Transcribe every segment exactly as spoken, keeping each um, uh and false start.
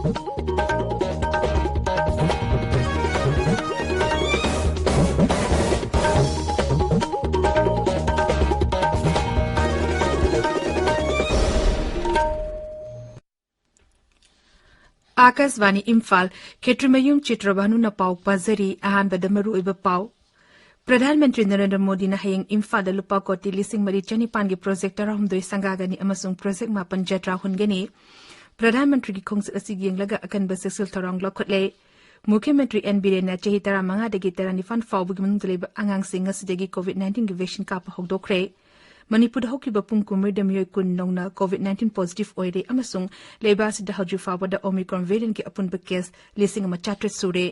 ꯑꯥꯀꯥꯁꯕꯥꯅꯤ ꯏꯝꯐꯥꯜ, ꯈꯦꯇ꯭ꯔꯤꯃꯌꯨꯝ ꯆꯤꯇ꯭ꯔꯚꯥꯅꯨꯅ ꯄꯥꯎ ꯄꯥꯖꯔꯤ꯫ ꯑꯍꯥꯟꯕꯗ ꯃꯔꯨꯑꯣꯏꯕ ꯄꯥꯎ꯫ ꯄ꯭ꯔꯙꯥꯟ ꯃꯟꯇ꯭ꯔꯤ ꯅꯔꯦꯟꯗ꯭ꯔ ꯃꯣꯗꯤꯅ ꯍꯌꯦꯡ ꯏꯝꯐꯥꯜꯗ ꯂꯨꯄꯥ ꯀꯣꯇꯤ ꯂꯤꯁꯤꯡ ꯃꯔꯤ ꯆꯅꯤꯄꯥꯟꯒꯤ ꯄ꯭ꯔꯣꯖꯦꯛ ꯇꯔꯥꯍꯨꯝꯗꯣꯏ ꯁꯪꯒꯥꯒꯅꯤ ꯑꯃꯁꯨꯡ ꯄ꯭ꯔꯣꯖꯦꯛ ꯃꯥꯄꯟ ꯖꯇ꯭ꯔꯥ ꯍꯨꯟꯒꯅꯤ꯫ ꯄ꯭ꯔꯙꯥꯟ ꯃꯟꯇ꯭ꯔꯤꯒꯤ ꯈꯣꯡꯆꯠ ꯑꯁꯤ ꯌꯦꯡꯂꯒ ꯑꯀꯟꯕ ꯆꯦꯛꯁꯤꯜ ꯊꯧꯔꯥꯡ ꯂꯧꯈꯠꯂꯦ꯫ ꯃꯨꯈ꯭ꯌ ꯃꯟꯇ꯭ꯔꯤ ꯑꯦꯟ ꯕꯤꯔꯦꯟꯅ ꯆꯍꯤ ꯇꯔꯥꯃꯉꯥꯗꯒꯤ ꯇꯔꯥꯅꯤꯄꯥꯟ ꯐꯥꯎꯕꯒꯤ ꯃꯅꯨꯡꯗ ꯂꯩꯕ ꯑꯉꯥꯡꯁꯤꯡ ꯉꯁꯤꯗꯒꯤ ꯀꯣꯚꯤꯗ ꯅꯥꯏꯟꯇꯤꯟꯒꯤ ꯚꯦꯛꯁꯤꯟ ꯀꯥꯞꯄ ꯍꯧꯗꯣꯛꯈ꯭ꯔꯦ꯫ ꯃꯅꯤꯄꯨꯔꯗ ꯍꯧꯈꯤꯕ ꯄꯨꯡ ꯀꯨꯟꯃꯔꯤꯗ ꯃꯤꯑꯣꯏ ꯀꯨꯟ ꯅꯧꯅ ꯀꯣꯚꯤꯗ ꯅꯥꯏꯟꯇꯤꯟ ꯄꯣꯖꯤꯇꯤꯚ ꯑꯣꯏꯔꯦ ꯑꯃꯁꯨꯡ ꯂꯩꯕꯥꯛ ꯑꯁꯤꯗ ꯍꯧꯖꯤꯛ ꯐꯥꯎꯕꯗ ꯑꯣꯃꯤꯀ꯭ꯔꯣꯟ ꯚꯦꯔꯤꯌꯦꯟꯠꯀꯤ ꯑꯄꯨꯟꯕ ꯀꯦꯁ ꯂꯤꯁꯤꯡ ꯑꯃ ꯆꯥꯇ꯭ꯔꯦꯠ ꯁꯨꯔꯦ꯫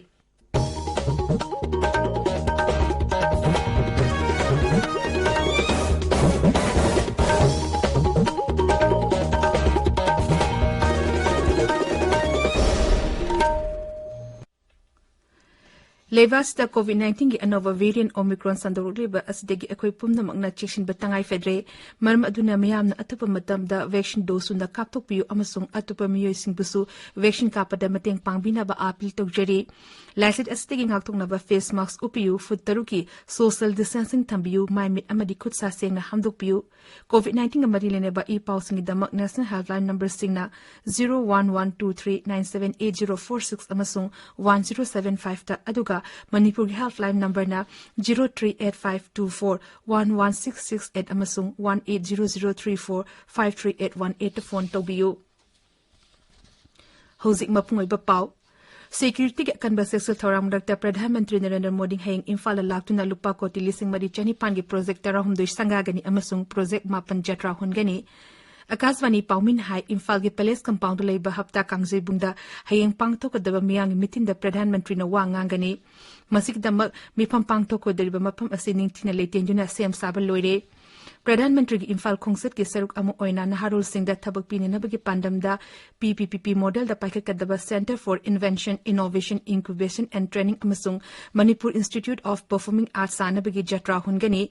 ꯂꯩꯕꯥꯛ ꯑꯁꯤꯗ ꯀꯣꯚꯤꯗ ꯅꯥꯏꯟꯇꯤꯟꯒꯤ ꯑꯅꯧꯕ ꯚꯦꯔꯤꯌꯦꯟꯠ ꯑꯣꯃꯤꯀ꯭ꯔꯣꯟ ꯁꯟꯗꯣꯔꯛꯂꯤꯕ ꯑꯁꯤꯗꯒꯤ ꯑꯩꯈꯣꯏ ꯄꯨꯝꯅꯃꯛꯅ ꯆꯦꯛꯁꯤꯟꯕ ꯇꯉꯥꯏ ꯐꯗ꯭ꯔꯦ꯫ ꯃꯔꯝ ꯑꯗꯨꯅ ꯃꯤꯌꯥꯝꯅ ꯑꯊꯨꯕ ꯃꯇꯝꯗ ꯚꯦꯛꯁꯤꯟ ꯗꯣꯁ ꯁꯨꯅ ꯀꯥꯞꯊꯣꯛꯄꯤꯌꯨ ꯑꯃꯁꯨꯡ ꯑꯇꯣꯞꯄ ꯃꯤꯑꯣꯏꯁꯤꯡꯕꯨꯁꯨ ꯚꯦꯛꯁꯤꯟ ꯀꯥꯞꯄꯗ ꯃꯇꯦꯡ ꯄꯥꯡꯕꯤꯅꯕ ꯑꯥꯄꯤꯜ ꯇꯧꯖꯔꯤ꯫ ꯂꯥꯏꯆꯠ ꯑꯁꯤꯗꯒꯤ ꯉꯥꯛꯊꯣꯛꯅꯕ ꯐꯦꯁ ꯃꯥꯁꯛ ꯎꯞꯄꯤꯌꯨ, ꯐꯨꯠ ꯇꯔꯨꯛꯀꯤ ꯁꯣꯁꯤꯌꯦꯜ ꯗꯤꯁꯇꯦꯟꯁꯤꯡ ꯊꯝꯕꯤꯌꯨ, ꯃꯥꯏ ꯃꯤꯠ ꯑꯃꯗꯤ ꯈꯨꯠ ꯁꯥ ꯁꯦꯡꯅ ꯍꯥꯝꯗꯣꯛꯄꯤꯌꯨ꯫ ꯀꯣꯚꯤꯗ ꯅꯥꯏꯟꯇꯤꯟꯒ ꯃꯔꯤ ꯂꯩꯅꯕ ꯏ ꯄꯥꯎꯁꯤꯡꯒꯤꯗꯃꯛ ꯅꯦꯁꯅꯦꯜ ꯍꯦꯜꯞꯂꯥꯏꯟ ꯅꯝꯕꯔꯁꯤꯡꯅ zero one one two three nine seven eight zero four six ꯑꯃꯁꯨꯡ ꯋꯥꯟ ꯖꯤꯔꯣ ꯁꯚꯦꯟ ꯐꯥꯏꯚꯇ, ꯑꯗꯨꯒ ꯃꯅꯤꯄꯨꯔꯒꯤ ꯍꯦꯜꯞꯂꯥꯏꯟ ꯅꯝꯕꯔꯅ zero three eight five two four one one six six eight ꯑꯃꯁꯨꯡ one eight zero zero three four five three eight one ꯑꯩꯠꯇ phone ꯇꯧꯕꯤꯌꯨ꯫ ꯍꯧꯖꯤꯛ ꯃꯄꯨꯡ ꯑꯣꯏꯕ ꯄꯥꯎ꯫ ꯁꯦꯀ꯭ꯌꯨꯔꯤꯇꯤꯒꯤ ꯑꯀꯟꯕ ꯆꯦꯛꯁꯤꯜ ꯊꯧꯔꯥꯡ ꯃꯔꯛꯇ ꯄ꯭ꯔꯙꯥꯟ ꯃꯟꯇ꯭ꯔꯤ ꯅꯔꯦꯟꯗ꯭ꯔ ꯃꯣꯗꯤ ꯍꯌꯦꯡ ꯏꯝꯐꯥꯜꯗ ꯂꯥꯛꯇꯨꯅ ꯂꯨꯄꯥ ꯀꯣꯇꯤ ꯂꯤꯁꯤꯡ ꯃꯔꯤ ꯆꯅꯤꯄꯥꯟꯒꯤ ꯄ꯭ꯔꯣꯖꯦꯛ ꯇꯔꯥꯍꯨꯝꯗꯣꯏ ꯁꯪꯒꯥꯒꯅꯤ ꯑꯃꯁꯨꯡ ꯄ꯭ꯔꯣꯖꯦꯛ ꯃꯥꯄꯟ ꯖꯇ꯭ꯔꯥ ꯍꯨꯟꯒꯅꯤ꯫ ꯑꯀꯥꯁꯕꯥꯅꯤ ꯄꯥꯎꯃꯤꯅ ꯍꯥꯏ, ꯏꯝꯐꯥꯜꯒꯤ ꯄꯦꯂꯦꯁ ꯀꯝꯄꯥꯎꯟꯗ ꯂꯩꯕ ꯍꯞꯇꯥ ꯀꯥꯡꯖꯩꯕꯨꯡꯗ ꯍꯌꯦꯡ ꯄꯥꯡꯊꯣꯛꯀꯗꯕ ꯃꯤꯌꯥꯝꯒꯤ ꯃꯤꯇꯤꯟꯗ ꯄ꯭ꯔꯙꯥꯟ ꯃꯟꯇ꯭ꯔꯤꯅ ꯋꯥ ꯉꯥꯡꯒꯅꯤ꯫ ꯃꯁꯤꯒꯤꯗꯃꯛ ꯃꯤꯐꯝ ꯄꯥꯡꯊꯣꯛꯀꯗꯧꯔꯤꯕ ꯃꯐꯝ ꯑꯁꯤ ꯅꯤꯡꯊꯤꯅ ꯂꯩꯇꯦꯡꯗꯨꯅ ꯁꯦꯝ ꯁꯥꯕ ꯂꯣꯏꯔꯦ꯫ ꯄ꯭ꯔꯙꯥꯟ ꯃꯟꯇ꯭ꯔꯤꯒꯤ ꯏꯝꯐꯥꯜ ꯈꯣꯡꯆꯠꯀꯤ ꯁꯔꯨꯛ ꯑꯃ ꯑꯣꯏꯅ ꯅꯍꯥꯔꯣꯜꯁꯤꯡꯗ ꯊꯕꯛ ꯄꯤꯅꯅꯕꯒꯤ ꯄꯥꯟꯗꯝꯗ ꯄꯤ ꯄꯤ ꯄꯤ ꯄꯤ ꯃꯣꯗꯦꯜꯗ ꯄꯥꯏꯈꯠꯀꯗꯕ Centre for Invention, Innovation, Incubation and Training ꯑꯃꯁꯨꯡ Manipur Institute of Performing Arts ꯁꯥꯅꯕꯒꯤ ꯖꯇ꯭ꯔꯥ ꯍꯨꯟꯒꯅꯤ꯫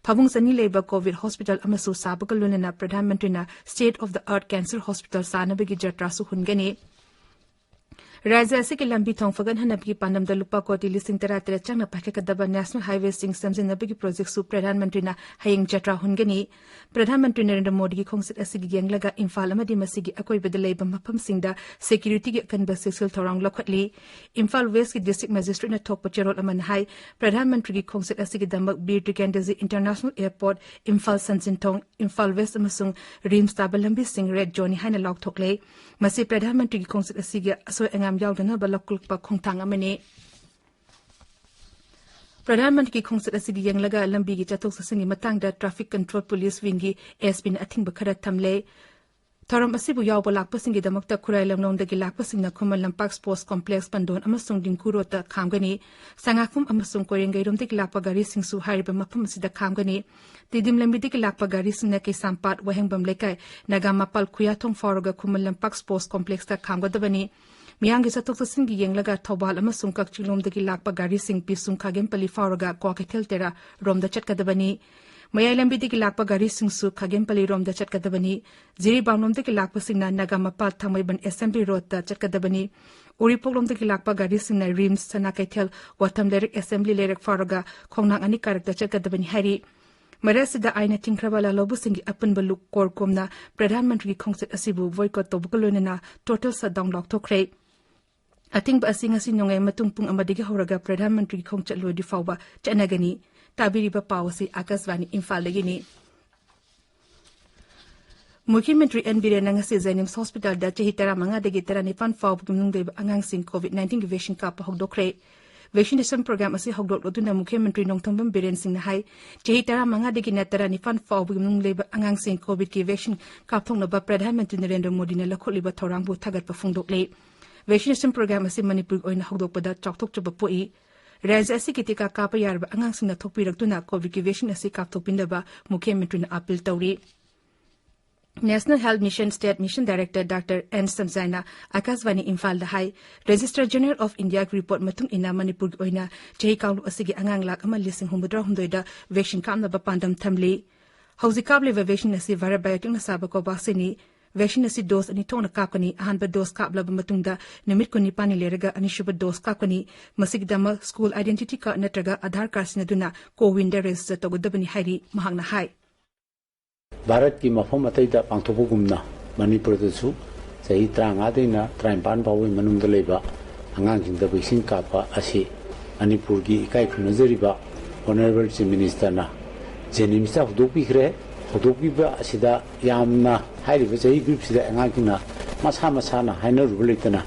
ꯐꯃꯨꯡ ꯆꯅꯤ ꯂꯩꯕ ꯀꯣꯚꯤꯗ ꯍꯣꯁꯄꯤꯇꯥꯜ ꯑꯃꯁꯨ ꯁꯥꯕꯒ ꯂꯣꯏꯅꯅ ꯄ꯭ꯔꯙꯥꯟ ꯃꯟꯇ꯭ꯔꯤꯅ State of the Art Cancer Hospital ꯁꯥꯅꯕꯒꯤ ꯖꯇ꯭ꯔꯥꯁꯨ ꯍꯨꯟꯒꯅꯤ꯫ ꯔꯥꯖ꯭ꯌ ꯑꯁꯤꯒꯤ ꯂꯝꯕꯤ ꯊꯣꯡ ꯐꯒꯠꯍꯟꯅꯕꯒꯤ ꯄꯥꯟꯗꯝꯗ ꯂꯨꯄꯥ ꯀꯣꯇꯤ ꯂꯤꯁꯤꯡ ꯇꯔꯥ ꯇꯔꯦꯠ ꯆꯪꯅ ꯄꯥꯏꯈꯠꯀꯗꯕ ꯅꯦꯁꯅꯦꯜ ꯍꯥꯏꯋꯦꯁꯤꯡ ꯁꯦꯝꯖꯤꯟꯅꯕꯒꯤ ꯄ꯭ꯔꯣꯖꯦꯛꯁꯨ ꯄ꯭ꯔꯙꯥꯟ ꯃꯟꯇ꯭ꯔꯤꯅ ꯍꯌꯦꯡ ꯖꯇ꯭ꯔꯥ ꯍꯨꯟꯒꯅꯤ꯫ ꯄ꯭ꯔꯙꯥꯟ ꯃꯟꯇ꯭ꯔꯤ ꯅꯔꯦꯟꯗ꯭ꯔ ꯃꯣꯗꯤꯒꯤ ꯈꯣꯡꯆꯠ ꯑꯁꯤꯒꯤ ꯌꯦꯡꯂꯒ ꯏꯝꯐꯥꯜ ꯑꯃꯗꯤ ꯃꯁꯤꯒꯤ ꯑꯀꯣꯏꯕꯗ ꯂꯩꯕ ꯃꯐꯝꯁꯤꯡꯗ ꯁꯦꯀ꯭ꯌꯨꯔꯤꯇꯤꯒꯤ ꯑꯀꯟꯕ ꯆꯦꯛꯁꯤꯜ ꯊꯧꯔꯥꯡ ꯂꯧꯈꯠꯂꯤ꯫ ꯏꯝꯐꯥꯜ ꯋꯦꯁꯀꯤ ꯗꯤꯁꯇ꯭ꯔꯤꯛ ꯃꯦꯖꯤꯁꯇ꯭ꯔꯦꯠꯅ ꯊꯣꯛꯄ ꯆꯦꯔꯣꯜ ꯑꯃꯅ ꯍꯥꯏ, ꯄ꯭ꯔꯙꯥꯟ ꯃꯟꯇ꯭ꯔꯤꯒꯤ ꯈꯣꯡꯆꯠ ꯑꯁꯤꯒꯤꯗꯃꯛ Bir Tikendrajit international airport, Imphal Sanjenthong, Imphal west ꯑꯃꯁꯨꯡ ꯔꯤꯝꯁ ꯇꯥꯕ ꯂꯝꯕꯤꯁꯤꯡ ꯔꯦꯗ ꯖꯣꯟꯅꯤ ꯍꯥꯏꯅ ꯂꯥꯎꯊꯣꯛꯂꯦ꯫ ꯃꯁꯤ ꯄ꯭ꯔꯙꯥꯟ ꯃꯟꯇ꯭ꯔꯤꯒꯤ ꯈꯣꯡꯆꯠ ꯑꯁꯤꯒꯤ ꯑꯁꯣꯏ ꯑꯉꯥꯝ ꯌꯥꯎꯗꯅꯕ ꯂꯧꯈꯠꯂꯛꯄ ꯈꯣꯡꯊꯥꯡ ꯑꯃꯅꯤ꯫ ꯄ꯭ꯔꯙꯥꯟ ꯃꯟꯇ꯭ꯔꯤꯒꯤ ꯈꯣꯡꯆꯠ ꯑꯁꯤꯒꯤ ꯌꯦꯡꯂꯒ ꯂꯝꯕꯤꯒꯤ ꯆꯠꯊꯣꯛ ꯆꯠꯁꯤꯟꯒꯤ ꯃꯇꯥꯡꯗ ꯇ꯭ꯔꯥꯐꯤꯛ ꯀꯟꯇ꯭ꯔꯣꯜ ꯄꯨꯂꯤꯁ ꯋꯤꯡꯒꯤ ꯑꯦꯁ ꯄꯤꯅ ꯑꯊꯤꯡꯕ ꯈꯔ ꯊꯝꯂꯦ꯫ ꯊꯧꯔꯝ ꯑꯁꯤꯕꯨ ꯌꯥꯎꯕ ꯂꯥꯛꯄꯁꯤꯡꯒꯤꯗꯃꯛꯇ ꯈꯨꯔꯥꯏ ꯂꯝꯂꯣꯡꯗꯒꯤ ꯂꯥꯛꯄꯁꯤꯡꯅ ꯈꯨꯃꯟ ꯂꯝꯄꯥꯛ ꯁ꯭ꯄꯣꯔꯠꯁ ꯀꯣꯝꯄ꯭ꯂꯦꯛꯁ ꯄꯟꯗꯣꯟ ꯑꯃꯁꯨꯡ ꯗꯤꯡꯈꯨ ꯔꯣꯗꯇ ꯈꯥꯝꯒꯅꯤ꯫ ꯁꯉꯥꯛꯐꯝ ꯑꯃꯁꯨꯡ ꯀꯣꯏꯔꯦꯡꯒꯩꯔꯣꯝꯗꯒꯤ ꯂꯥꯛꯄ ꯒꯥꯔꯤꯁꯤꯡꯁꯨ ꯍꯥꯏꯔꯤꯕ ꯃꯐꯝ ꯑꯁꯤꯗ ꯈꯥꯝꯒꯅꯤ꯫ ꯇꯤꯗꯤꯝ ꯂꯝꯕꯤꯗꯒꯤ ꯂꯥꯛꯄ ꯒꯥꯔꯤꯁꯤꯡꯅ ꯀꯩꯁꯥꯝꯄꯥꯠ, ꯋꯥꯍꯦꯡꯕꯝ ꯂꯩꯀꯥꯏ, ꯅꯥꯒꯥꯃꯄꯥꯜ, ꯈꯨꯌꯥꯊꯣꯡ ꯐꯥꯎꯔꯒ ꯈꯨꯃꯟ ꯂꯝꯄꯥꯛ ꯁ꯭ꯄꯣꯔꯠꯁ ꯀꯣꯝꯄ꯭ꯂꯦꯛꯁꯇ ꯈꯥꯝꯒꯗꯕꯅꯤ꯫ ꯃꯤꯌꯥꯝꯒꯤ ꯆꯠꯊꯣꯛ ꯆꯠꯁꯤꯟꯒꯤ ꯌꯦꯡꯂꯒ ꯊꯧꯕꯥꯜ ꯑꯃꯁꯨꯡ ꯀꯛꯆꯤꯡꯂꯣꯝꯗꯒꯤ ꯂꯥꯛꯄ ꯒꯥꯔꯤꯁꯤꯡ ꯄꯤꯁꯨꯝ ꯈꯥꯒꯦꯝꯄꯜꯂꯤ ꯐꯥꯎꯔꯒ ꯀ꯭ꯋꯥꯀꯩꯊꯦꯜ ꯇꯦꯔꯥ ꯔꯣꯝꯗ ꯆꯠꯀꯗꯕꯅꯤ꯫ ꯃꯌꯥꯏ ꯂꯝꯕꯤꯗꯒꯤ ꯂꯥꯛꯄ ꯒꯥꯔꯤꯁꯤꯡꯁꯨ ꯈꯥꯒꯦꯝꯄꯜꯂꯤ ꯔꯣꯝꯗ ꯆꯠꯀꯗꯕꯅꯤ꯫ ꯖꯤꯔꯤꯕꯥꯝꯂꯣꯝꯗꯒꯤ ꯂꯥꯛꯄꯁꯤꯡꯅ ꯅꯥꯒꯥꯃꯄꯥꯜ ꯊꯥꯡꯃꯩꯕꯟ ꯑꯦꯁꯦꯝꯕ꯭ꯂꯤ ꯔꯣꯗꯇ ꯆꯠꯀꯗꯕꯅꯤ꯫ ꯎꯔꯤꯄꯣꯛꯂꯣꯝꯗꯒꯤ ꯂꯥꯛꯄ ꯒꯥꯔꯤꯁꯤꯡꯅ ꯔꯤꯝꯁ, ꯁꯅꯥ ꯀꯩꯊꯦꯜ, ꯋꯥꯊꯝ ꯂꯩꯔꯛ ꯑꯦꯁꯦꯝꯕ꯭ꯂꯤ ꯂꯩꯔꯛ ꯐꯥꯎꯔꯒ ꯈꯣꯡꯅꯥꯡ ꯑꯅꯤ ꯀꯥꯔꯛꯇ ꯆꯠꯀꯗꯕꯅꯤ ꯍꯥꯏꯔꯤ꯫ ꯃꯔꯛ ꯑꯁꯤꯗ ꯑꯥꯏꯟꯅ ꯊꯤꯡꯈ꯭ꯕ ꯂꯥꯜꯍꯧꯕꯁꯤꯡꯒꯤ ꯑꯄꯨꯟꯕ ꯂꯨꯞ ꯀꯣꯔ ꯀꯣꯝꯅ ꯄ꯭ꯔꯙꯥꯟ ꯃꯟꯇ꯭ꯔꯤꯒꯤ ꯈꯣꯡꯆꯠ ꯑꯁꯤꯕꯨ ꯕꯣꯏꯀꯣꯠ ꯇꯧꯕꯒ ꯂꯣꯏꯅꯅ ꯇꯣꯇꯦꯜ ꯁꯠꯗꯥꯎꯟ ꯂꯥꯎꯊꯣꯛꯈ꯭ꯔꯦ꯫ ꯑꯊꯤꯡꯕ ꯑꯁꯤ ꯉꯁꯤ ꯅꯣꯡꯌꯥꯏ ꯃꯇꯨꯡ ꯄꯨꯡ ꯑꯃꯗꯒꯤ ꯍꯧꯔꯒ ꯄ꯭ꯔꯙꯥꯟ ꯃꯟꯇ꯭ꯔꯤꯒꯤ ꯈꯣꯡꯆꯠ ꯂꯣꯏꯗ꯭ꯔꯤ ꯐꯥꯎꯕ ꯆꯠꯅꯒꯅꯤ꯫ ꯇꯥꯕꯤꯔꯤꯕ ꯄꯥꯎ ꯑꯁꯤ ꯑꯥꯀꯥꯁꯕꯥꯅꯤ ꯏꯝꯐꯥꯜꯗꯒꯤꯅꯤ꯫ ꯃꯨꯈ꯭ꯌ ꯃꯟꯇ꯭ꯔꯤ ꯑꯦꯟ ꯕꯤꯔꯦꯟꯅ ꯉꯁꯤ ꯖꯦꯅꯤꯝꯁ ꯍꯣꯁꯄꯤꯇꯥꯜꯗ ꯆꯍꯤ ꯇꯔꯥꯃꯉꯥꯗꯒꯤ ꯇꯔꯥꯅꯤꯄꯥꯟ ꯐꯥꯎꯕꯒꯤ ꯃꯅꯨꯡꯗ ꯂꯩꯕ ꯑꯉꯥꯡꯁꯤꯡ ꯀꯣꯚꯤꯗ ꯅꯥꯏꯟꯇꯤꯟꯒꯤ ꯚꯦꯛꯁꯤꯟ ꯀꯥꯞꯄ ꯍꯧꯗꯣꯛꯈ꯭ꯔꯦ꯫ ꯚꯦꯛꯁꯤꯅꯦꯁꯟ ꯄ꯭ꯔꯣꯒ꯭ꯔꯥꯝ ꯑꯁꯤ ꯍꯧꯗꯣꯛꯂꯗꯨꯅ ꯃꯨꯈ꯭ꯌ ꯃꯟꯇ꯭ꯔꯤ ꯅꯣꯡꯊꯣꯝꯕꯝ ꯕꯤꯔꯦꯟ ꯁꯤꯡꯅ ꯍꯥꯏ, ꯆꯍꯤ ꯇꯔꯥꯃꯉꯥꯗꯒꯤꯅ ꯇꯔꯥꯅꯤꯄꯥꯟ ꯐꯥꯎꯕꯒꯤ ꯃꯅꯨꯡ ꯂꯩꯕ ꯑꯉꯥꯡꯁꯤꯡ ꯀꯣꯚꯤꯗꯀꯤ ꯚꯦꯛꯁꯤꯟ ꯀꯥꯞꯊꯣꯛꯅꯕ ꯄ꯭ꯔꯙꯥꯟ ꯃꯟꯇ꯭ꯔꯤ ꯅꯔꯦꯟꯗ꯭ꯔ ꯃꯣꯗꯤꯅ ꯂꯧꯈꯠꯂꯤꯕ ꯊꯧꯔꯥꯡꯕꯨ ꯊꯥꯒꯠꯄ ꯐꯣꯡꯗꯣꯛꯂꯦ꯫ ꯚꯦꯛꯁꯤꯅꯦꯁꯟ ꯄ꯭ꯔꯣꯒ꯭ꯔꯥꯝ ꯑꯁꯤ ꯃꯅꯤꯄꯨꯔꯒꯤ ꯑꯣꯏꯅ ꯍꯧꯗꯣꯛꯄꯗ ꯆꯥꯎꯊꯣꯛꯆꯕ ꯄꯣꯛꯏ꯫ ꯔꯥꯖ꯭ꯌ ꯑꯁꯤꯒꯤ ꯇꯤꯀꯥ ꯀꯥꯞꯄ ꯌꯥꯔꯕ ꯑꯉꯥꯡꯁꯤꯡꯅ ꯊꯣꯛꯄꯤꯔꯛꯇꯨꯅ ꯀꯣꯚꯤꯗꯀꯤ ꯚꯦꯛꯁꯤꯟ ꯑꯁꯤ ꯀꯥꯞꯊꯣꯛꯄꯤꯅꯕ ꯃꯨꯈ꯭ꯌ ꯃꯟꯇ꯭ꯔꯤꯅ ꯑꯥꯄꯤꯜ ꯇꯧꯔꯤ꯫ National health mission state mission director doctor N ꯁꯝꯖꯥꯏꯅ ꯑꯥꯀꯥꯁꯕꯥꯅꯤ ꯏꯝꯐꯥꯜꯗ ꯍꯥꯏ, ꯔꯦꯖꯤꯁꯇꯔ ꯖꯦꯅꯔꯦꯜ ꯑꯣꯐ ꯏꯟꯗꯤꯌꯥꯒꯤ ꯔꯤꯄꯣꯔꯠ ꯃꯇꯨꯡ ꯏꯟꯅ ꯃꯅꯤꯄꯨꯔꯒꯤ ꯑꯣꯏꯅ ꯆꯍꯤ ꯀꯥꯡꯂꯨꯞ ꯑꯁꯤꯒꯤ ꯑꯉꯥꯡ ꯂꯥꯈ ꯑꯃ ꯂꯤꯁꯤꯡ ꯍꯨꯝꯐꯨꯇꯔꯥ ꯍꯨꯝꯗꯣꯏꯗ ꯚꯦꯛꯁꯤꯟ ꯀꯥꯞꯅꯕ ꯄꯥꯟꯗꯝ ꯊꯝꯂꯤ꯫ ꯍꯧꯖꯤꯛ ꯀꯥꯞꯂꯤꯕ ꯚꯦꯛꯁꯤꯟ ꯑꯁꯤ ꯚꯥꯔꯠ ꯕꯥꯌꯣꯇꯦꯛꯅ ꯁꯥꯕ ꯀꯣꯚꯥꯛꯁꯤꯟꯅꯤ꯫ ꯚꯦꯛꯁꯤꯟ ꯑꯁꯤ ꯗꯣꯁ ꯑꯅꯤ ꯊꯣꯛꯅ ꯀꯥꯞꯀꯅꯤ꯫ ꯑꯍꯥꯟꯕ ꯗꯣꯁ ꯀꯥꯞꯂꯕ ꯃꯇꯨꯡꯗ ꯅꯨꯃꯤꯠ ꯀꯨꯟꯅꯤꯄꯥꯟꯅꯤ ꯂꯩꯔꯒ ꯑꯅꯤꯁꯨꯕ ꯗꯣꯁ ꯀꯥꯞꯀꯅꯤ꯫ ꯃꯁꯤꯒꯤꯗꯃꯛ ꯁ꯭ꯀꯨꯜ ꯑꯥꯏꯗꯦꯟꯇꯤꯇꯤ ꯀꯥꯔꯗ ꯅꯠꯇ꯭ꯔꯒ ꯑꯥꯙꯥꯔ ꯀꯥꯔꯗ ꯁꯤꯖꯤꯟꯅꯗꯨꯅ ꯀꯣꯋꯤꯟꯗ ꯔꯦꯖꯤꯁꯇꯔ ꯇꯧꯒꯗꯕꯅꯤ ꯍꯥꯏꯔꯤ꯫ ꯃꯍꯥꯛꯅ ꯍꯥꯏ꯫ ꯚꯥꯔꯠꯀꯤ ꯃꯐꯝ ꯑꯇꯩꯗ ꯄꯥꯡꯊꯣꯛꯄꯒꯨꯝꯅ ꯃꯅꯤꯄꯨꯔꯗꯁꯨ ꯆꯍꯤ ꯇꯔꯥꯃꯉꯥꯗꯩꯅ ꯇꯔꯥꯅꯤꯄꯥꯟ ꯐꯥꯎꯕꯒꯤ ꯃꯅꯨꯡꯗ ꯂꯩꯕ ꯑꯉꯥꯡꯁꯤꯡꯗ ꯚꯦꯛꯁꯤꯟ ꯀꯥꯞꯄ ꯑꯁꯤ ꯃꯅꯤꯄꯨꯔꯒꯤ ꯏꯀꯥꯏ ꯈꯨꯝꯅꯖꯔꯤꯕ ꯑꯣꯅꯔꯦꯕꯜ ꯆꯤꯐ ꯃꯤꯅꯤꯁꯇꯔꯅ ꯖꯦꯅꯤꯝꯁꯇ ꯍꯧꯗꯣꯛꯄꯤꯈ꯭ꯔꯦ꯫ ꯍꯧꯗꯣꯛꯄꯤꯕ ꯑꯁꯤꯗ ꯌꯥꯝꯅ ꯍꯥꯏꯔꯤꯕ ꯆꯍꯤ ꯒ꯭ꯔꯨꯞꯁꯤꯗ ꯑꯉꯥꯡꯁꯤꯡꯅ ꯃꯁꯥ ꯃꯁꯥꯅ ꯍꯥꯏꯅꯔꯨꯕ ꯂꯩꯇꯅ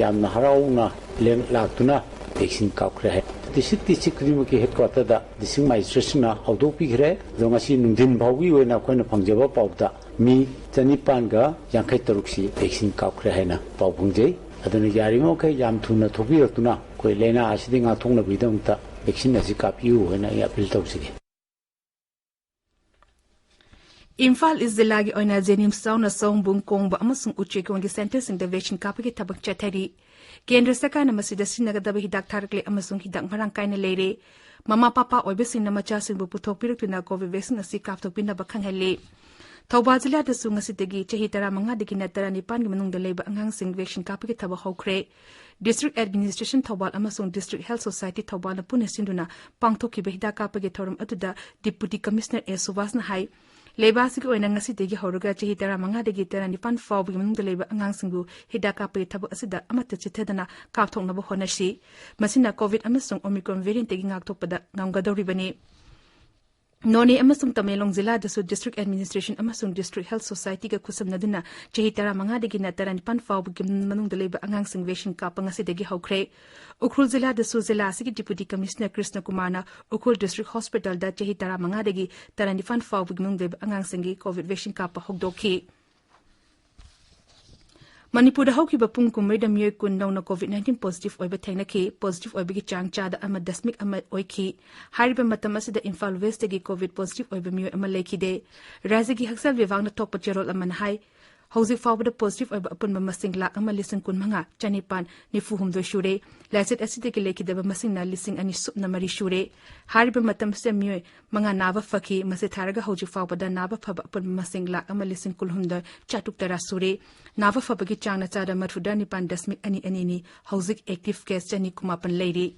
ꯌꯥꯝꯅ ꯍꯔꯥꯎꯅ ꯂꯦꯡ-, ꯂꯥꯛꯇꯨꯅ ꯚꯦꯛꯁꯤꯟ ꯀꯥꯞꯈ꯭ꯔꯦ ꯍꯥꯏ꯫ ꯗꯤꯁꯇ꯭ꯔꯤꯛ ꯗꯤꯁꯇ꯭ꯔꯤꯛ ꯈꯨꯗꯤꯡꯃꯛꯀꯤ ꯍꯦꯗꯀ꯭ꯋꯥꯇꯔꯗ ꯗꯤꯁꯇ꯭ꯔꯤꯛ ꯃꯦꯖꯤꯁꯇ꯭ꯔꯦꯠꯁꯤꯡꯅ ꯍꯧꯗꯣꯛꯄꯤꯈ꯭ꯔꯦ꯫ ꯑꯗꯣ ꯉꯁꯤ ꯅꯨꯡꯊꯤꯟ ꯐꯥꯎꯒꯤ ꯑꯣꯏꯅ ꯑꯩꯈꯣꯏꯅ ꯐꯪꯖꯕ ꯄꯥꯎꯗ ꯃꯤ ꯆꯅꯤꯄꯥꯟꯒ ꯌꯥꯡꯈꯩ ꯇꯔꯨꯛꯁꯤ ꯚꯦꯛꯁꯤꯟ ꯀꯥꯞꯈ꯭ꯔꯦ ꯍꯥꯏꯅ ꯄꯥꯎ ꯐꯪꯖꯩ꯫ ꯑꯗꯨꯅ ꯌꯥꯔꯤꯕꯃꯈꯩ ꯌꯥꯝ ꯊꯨꯅ ꯊꯣꯛꯄꯤꯔꯛꯇꯨꯅ ꯑꯩꯈꯣꯏ ꯂꯥꯏꯅꯥ ꯑꯁꯤꯗꯒꯤ ꯉꯥꯛꯊꯣꯛꯅꯕꯒꯤꯗꯃꯛꯇ ꯚꯦꯛꯁꯤꯟ ꯑꯁꯤ ꯀꯥꯞꯄꯤꯌꯨ ꯍꯥꯏꯅ ꯑꯩ ꯑꯄꯤꯜ ꯇꯧꯖꯒꯦ꯫ ꯏꯝꯐꯥꯜ ꯏꯁ ꯖꯤꯂꯥꯒꯤ ꯑꯣꯏꯅ ꯖꯦꯅꯤꯝꯁ ꯆꯥꯎꯅ ꯁꯣꯝꯕꯨꯡ, ꯀꯣꯡꯕ ꯑꯃꯁꯨꯡ ꯎꯆꯦꯛꯀꯣꯟꯒꯤ ꯁꯦꯟꯇꯔꯁꯤꯡꯗ ꯚꯦꯛꯁꯤꯟ ꯀꯥꯞꯄꯒꯤ ꯊꯕꯛ ꯆꯠꯊꯔꯤ꯫ ꯀꯦꯟꯗ꯭ꯔ ꯁꯔꯀꯥꯔꯅ ꯃꯁꯤꯗ ꯁꯤꯖꯤꯟꯅꯒꯗꯕ ꯍꯤꯗꯥꯛ ꯊꯥꯔꯛꯂꯦ ꯑꯃꯁꯨꯡ ꯍꯤꯗꯥꯛ ꯃꯔꯥꯡ ꯀꯥꯏꯅ ꯂꯩꯔꯦ꯫ ꯃꯃꯥ ꯃꯄꯥ ꯑꯣꯏꯕꯁꯤꯡꯅ ꯃꯆꯥꯁꯤꯡꯕꯨ ꯄꯨꯊꯣꯛꯄꯤꯔꯛꯇꯨꯅ ꯀꯣꯚꯤꯗ ꯚꯦꯛꯁꯤꯟ ꯑꯁꯤ ꯀꯥꯞꯊꯣꯛꯄꯤꯅꯕ ꯈꯪꯍꯜꯂꯤ꯫ ꯊꯧꯕꯥꯜ ꯖꯤꯂꯥꯗꯁꯨ ꯉꯁꯤꯗꯒꯤ ꯆꯍꯤ ꯇꯔꯥꯃꯉꯥꯗꯒꯤꯅ ꯇꯔꯥꯅꯤꯄꯥꯟꯒꯤ ꯃꯅꯨꯡꯗ ꯂꯩꯕ ꯑꯉꯥꯡꯁꯤꯡ ꯚꯦꯛꯁꯤꯟ ꯀꯥꯞꯄꯒꯤ ꯊꯕꯛ ꯍꯧꯈ꯭ꯔꯦ꯫ ꯗꯤꯁꯇ꯭ꯔꯤꯛ ꯑꯦꯗꯃꯤꯅꯤꯁꯇ꯭ꯔꯦꯁꯟ ꯊꯧꯕꯥꯜ ꯑꯃꯁꯨꯡ ꯗꯤꯁꯇ꯭ꯔꯤꯛ ꯍꯦꯜꯊ ꯁꯣꯁꯥꯏꯇꯤ ꯊꯧꯕꯥꯜꯅ ꯄꯨꯟꯅ ꯁꯤꯟꯗꯨꯅ ꯄꯥꯡꯊꯣꯛꯈꯤꯕ ꯍꯤꯗꯥꯛ ꯀꯥꯞꯄꯒꯤ ꯊꯧꯔꯝ ꯑꯗꯨꯗ ꯗꯤꯄꯨꯇꯤ ꯀꯃꯤꯁꯅꯔ ꯑꯦ ꯁꯨꯕꯥꯁꯅ ꯍꯥꯏ, ꯂꯩꯕꯥꯛ ꯑꯁꯤꯒꯤ ꯑꯣꯏꯅ ꯉꯁꯤꯗꯒꯤ ꯍꯧꯔꯒ ꯆꯍꯤ ꯇꯔꯥꯃꯉꯥꯗꯒꯤ ꯇꯔꯥꯅꯤꯄꯥꯟ ꯐꯥꯎꯕꯒꯤ ꯃꯅꯨꯡꯗ ꯂꯩꯕ ꯑꯉꯥꯡꯁꯤꯡꯕꯨ ꯍꯤꯗꯥꯛ ꯀꯥꯞꯄꯒꯤ ꯊꯕꯛ ꯑꯁꯤꯗ ꯑꯃꯠꯇ ꯆꯤꯠꯊꯗꯅ ꯀꯥꯞꯊꯣꯛꯅꯕ ꯍꯣꯠꯅꯁꯤ꯫ ꯃꯁꯤꯅ ꯀꯣꯚꯤꯗ ꯑꯃꯁꯨꯡ ꯑꯣꯃꯤꯀ꯭ꯔꯣꯟ ꯚꯦꯔꯤꯌꯦꯟꯠꯇꯒꯤ ꯉꯥꯛꯊꯣꯛꯄꯗ ꯉꯝꯒꯗꯧꯔꯤꯕꯅꯤ꯫ ꯅꯣꯅꯦ ꯑꯃꯁꯨꯡ ꯇꯃꯦꯡꯂꯣꯡ ꯖꯤꯂꯥꯗꯁꯨ ꯗꯤꯁꯇ꯭ꯔꯤꯛ ꯑꯦꯗꯃꯤꯅꯤꯁꯇ꯭ꯔꯦꯁꯟ ꯑꯃꯁꯨꯡ ꯗꯤꯁꯇ꯭ꯔꯤꯛ ꯍꯦꯜꯊ ꯁꯣꯁꯥꯏꯇꯤꯒ ꯈꯨꯠꯁꯝꯅꯗꯨꯅ ꯆꯍꯤ ꯇꯔꯥꯃꯉꯥꯗꯒꯤꯅ ꯇꯔꯥꯅꯤꯄꯥꯟ ꯐꯥꯎꯕꯒꯤ ꯃꯅꯨꯡꯗ ꯂꯩꯕ ꯑꯉꯥꯡꯁꯤꯡ ꯚꯦꯛꯁꯤꯟ ꯀꯥꯞꯄ ꯉꯁꯤꯗꯒꯤ ꯍꯧꯈ꯭ꯔꯦ꯫ ꯎꯈ꯭ꯔꯨꯜ ꯖꯤꯂꯥꯗꯁꯨ ꯖꯤꯂꯥ ꯑꯁꯤꯒꯤ ꯗꯤꯄꯨꯇꯤ ꯀꯃꯤꯁꯅꯔ ꯀ꯭ꯔꯤꯁꯅ ꯀꯨꯃꯥꯔꯅ ꯎꯈ꯭ꯔꯨꯜ ꯗꯤꯁꯇ꯭ꯔꯤꯛ ꯍꯣꯁꯄꯤꯇꯥꯜꯗ ꯆꯍꯤ ꯇꯔꯥꯃꯉꯥꯗꯒꯤ ꯇꯔꯥꯅꯤꯄꯥꯟ ꯐꯥꯎꯕꯒꯤ ꯃꯅꯨꯡꯗ ꯂꯩꯕ ꯑꯉꯥꯡꯁꯤꯡꯒꯤ ꯀꯣꯚꯤꯗ ꯚꯦꯛꯁꯤꯟ ꯀꯥꯞꯄ ꯍꯧꯗꯣꯛꯈꯤ꯫ ꯃꯅꯤꯄꯨꯔꯗ ꯍꯧꯈꯤꯕ ꯄꯨꯡ ꯀꯨꯟꯃꯔꯤꯗ ꯃꯤꯑꯣꯏ ꯀꯨꯟ ꯅꯧꯅ ꯀꯣꯚꯤꯗ ꯅꯥꯏꯟꯇꯤꯟ ꯄꯣꯖꯤꯇꯤꯚ ꯑꯣꯏꯕ ꯊꯦꯡꯅꯈꯤ꯫ ꯄꯣꯖꯤꯇꯤꯚ ꯑꯣꯏꯕꯒꯤ ꯆꯥꯡ ꯆꯥꯗ ꯑꯃ ꯗꯁꯃꯤꯛ ꯑꯃ ꯑꯣꯏꯈꯤ꯫ ꯍꯥꯏꯔꯤꯕ ꯃꯇꯝ ꯑꯁꯤꯗ ꯏꯝꯐꯥꯜ ꯋꯦꯁꯇꯒꯤ ꯀꯣꯚꯤꯗ ꯄꯣꯖꯤꯇꯤꯚ ꯑꯣꯏꯕ ꯃꯤꯑꯣꯏ ꯑꯃ ꯂꯩꯈꯤꯗꯦ꯫ ꯔꯥꯖ꯭ꯌꯒꯤ ꯍꯛꯁꯦꯜ ꯋꯤꯚꯥꯒꯅ ꯊꯣꯛꯄ ꯆꯦꯔꯣꯜ ꯑꯃꯅ ꯍꯥꯏ, ꯍꯧꯖꯤꯛ ꯐꯥꯎꯕꯗ positive ꯑꯣꯏꯕ ꯑꯄꯨꯟꯕ ꯃꯁꯤꯡ ꯂꯥꯈ ꯑꯃ ꯂꯤꯁꯤꯡ ꯀꯨꯟ ꯃꯉꯥ ꯆꯅꯤꯄꯥꯟ ꯅꯤꯐꯨ ꯍꯨꯝꯗꯣꯏ ꯁꯨꯔꯦ꯫ ꯂꯥꯏꯆꯠ ꯑꯁꯤꯗꯒꯤ ꯂꯩꯈꯤꯗꯕ ꯃꯁꯤꯡꯅ ꯂꯤꯁꯤꯡ ꯑꯅꯤ ꯁꯨꯞꯅ ꯃꯔꯤ ꯁꯨꯔꯦ꯫ ꯍꯥꯏꯔꯤꯕ ꯃꯇꯝꯁꯤꯗ ꯃꯤꯑꯣꯏ ꯃꯉꯥ ꯅꯥꯕ ꯐꯈꯤ꯫ ꯃꯁꯤ ꯊꯥꯔꯒ ꯍꯧꯖꯤꯛ ꯐꯥꯎꯕꯗ ꯅꯥꯕ ꯐꯕ ꯑꯄꯨꯟꯕ ꯃꯁꯤꯡ ꯂꯥꯈ ꯑꯃ ꯂꯤꯁꯤꯡ ꯀꯨꯟꯍꯨꯝꯗꯣꯏ ꯆꯥꯇ꯭ꯔꯨꯛ ꯇꯔꯥ ꯁꯨꯔꯦ꯫ ꯅꯥꯕ ꯐꯕꯒꯤ ꯆꯥꯡꯅ ꯆꯥꯗ ꯃꯔꯤꯐꯨꯇꯔꯥ ꯅꯤꯄꯥꯟ ꯗꯁꯃꯤꯛ ꯑꯅꯤ ꯑꯅꯤꯅꯤ꯫ ꯍꯧꯖꯤꯛ active case ꯆꯅꯤ ꯀꯨꯟꯃꯥꯄꯟ ꯂꯩꯔꯤ꯫